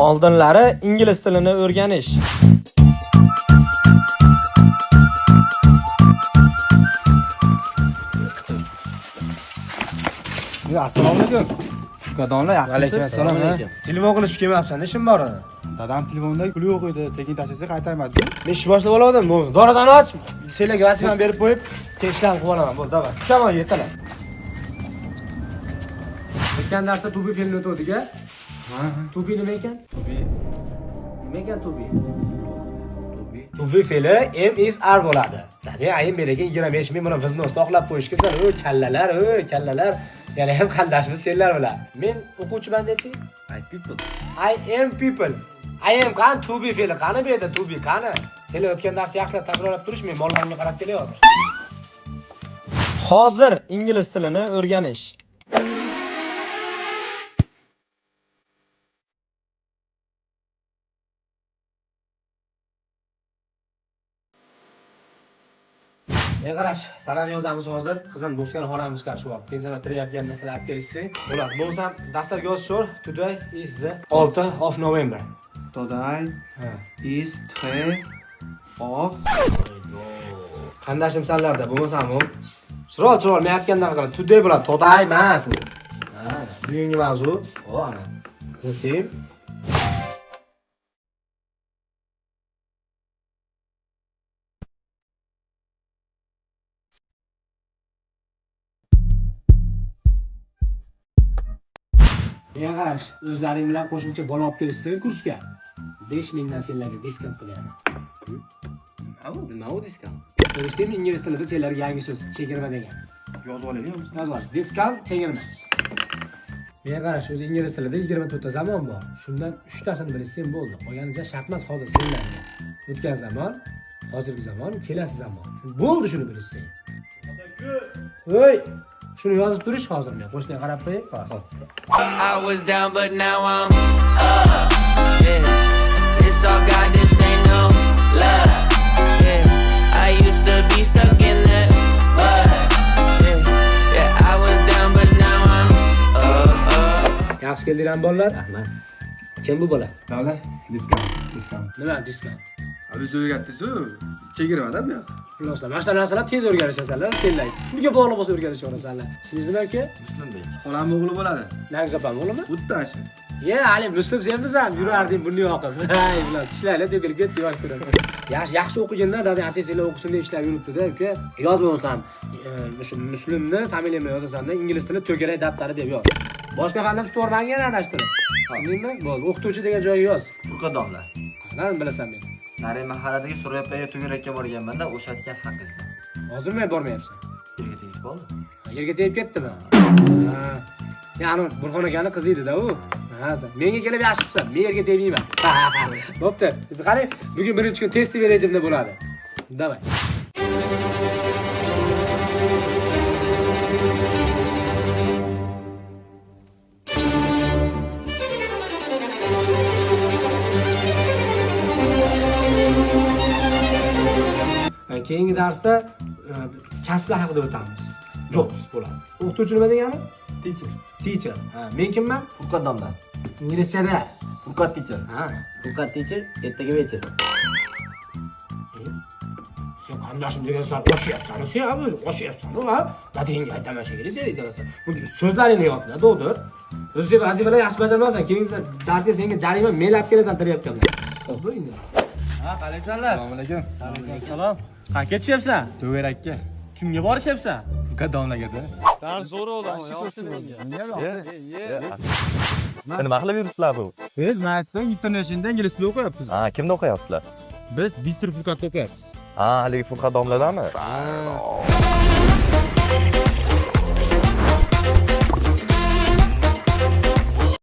Oldinlari ingliz tilini o'rganish. Assalomu alaykum. Uka domla, yaxshimisiz? Alaykum assalom. Telefon qilishib kelmabsan, ishim bor edi. Dadam telefonda pul yo'q edi, tekin tashlasa qaytarmadi. Men ish boshlab olgandim, bo'ldi. Dorazani och. Senlarga vazifani berib qo'yib, keyin ishlarni qilib olaman. Bo'ldi, давай. Tushaman ertalab. O'tgan darsda tubi fe'lini o'tdik a? Ha, Tubi nima ekan? Tubi. Nima ekan tubi? Tubi. Tubi fe'li M is R bo'ladi. Dada, ayim beragan 25 ming buni viznosda oqlab qo'yishga san, o kallalar, o kallalar. Yana ham qandashmiz senlar bilan. Men o'quvchiman dechi. I people. I am people. I am qani to be fe'li qani bu yerda to be qani? Senlar o'tgan darsni yaxshilab takrorlab turish, men mollarimga qarab kelay hozir. Hozir ingliz tilini o'rganish. Men qarash, sanani yozamiz hozir. Qizim bo'sgan xonamiz shu vaqt. Keyin sana tirayotgan narsalar olib kelishsin. Bo'ladi. Bo'lsam daftarga yozish Today is the 6 of November. Today Ha. is 3 of Qandashim sanlarda bo'lmasam u. Chiroyli chiroyli men aytgandan qilib today bo'ladi. Today emas u. Ha, bugungi mavzu. O ana. The same. Menga qarash, o'zlaring bilan qo'shimcha bola olib kelishsin kursga. 5000 dan senlarga diskont qilyapman. Nima u? Nima u diskont? Eshitdingmi ingliz tilida senlarga yangi so'z chegirma degan. Yozib olaylik. Yozib ol. Discount chegirma. Menga qarash, o'zi ingliz tilida 24 ta zamon bor. Shundan 3 tasini bilsang bo'ldi. Qolgani shart emas hozir senlarga. O'tgan zamon, hozirgi zamon, kelasi zamon. Bo'ldi shuni bilsang. Voy, shuni yozib turish hozir men qo'shniga qarab qo'yay. Hozir. I was down, but now I'm up. Yeah. It's all God, this ain't no love. Yeah. I used to be stuck in that mud. Yeah. Yeah, I was down, but now I'm up. Up. Yaxshi keldinglarmi bolalar? Rahmat. Kim bu bola? Domla, diskont, diskont. Nima diskont? O'zi o'rgatdingiz-ku. Chegirmada bu yoq. Xullas, mana shu narsalar tez o'rganishasanlar, senlar. Pulga bog'liq bo'lsa o'rganishasanlar. Siz nima aka? Muslimbek. Xolam o'g'li bo'ladi. Nargiz opam o'g'limi? Xuddi shu. Ye, hali Muslim senmisan, yurarding burni yoqib. Hay, bular tishlaylar deb kelib ketdi yosh turib. Yaxshi, yaxshi o'qigandan dada ata senlar o'qisin deb ishlab yuribdi-da, uka. Yoz bo'lsam, o'sha Muslimni familiyamni yozasan-da, ingliz tili to'garak daftari deb yoz. Boshqa fandan tutormanga yana adashtirib. Tushundingmi? Bo'ldi, o'qituvchi degan joyga yoz. Furqat domla. Qanadan bilasan meni? Nari mahalladagi Surya opaga to'garakka borganman-da, o'sha aytgan saqqizda. Hozir men bormayapsan. Yerga tegishib qoldi. Ha, yerga tegib ketdimi? Ha. Ya'ni Burxon akani qizi edi-da u. Ha, menga kelib yaxshi qilibsan. Men yerga tegmayman. Bo'pti. Qarang, bugun birinchi kun test rejimda bo'ladi. Давай. Keyingi darsda kasblar haqida o'tamiz. Jobs bo'ladi. O'qituvchi nima degani? Teacher. Teacher. Ha, men kimman? Furqat domla. Inglizchada. Furqat teacher. Ha. Furqat teacher ertaga вечер. Sen qandoshim degan san qo'shyapsan, sen ham o'zi qo'shyapsan, ha? Dadangga aytaman shekilli sen aytasan. Bu so'zlaringni yodla, do'dir. O'zi sen vazifalarni yaxshi bajarmayapsan, keyingi darsga senga jarima men olib kelasan tirayotganman. Xo'p, endi. Ha, qalaysanlar? Assalomu alaykum. Salom. Qayerga ketishyapsan? To'garakka. Kimga borishyapsan? Uka domlagada. Dars zo'r bo'ldi. Nima qilib yuribsizlar bu? Biz Night'dan Internationalda ingliz tilini o'qiyapmiz. Ha, kimda o'qiyapsizlar? Biz Bistro Furqatda o'qiyapmiz. Ha, haligi Furqat domladami?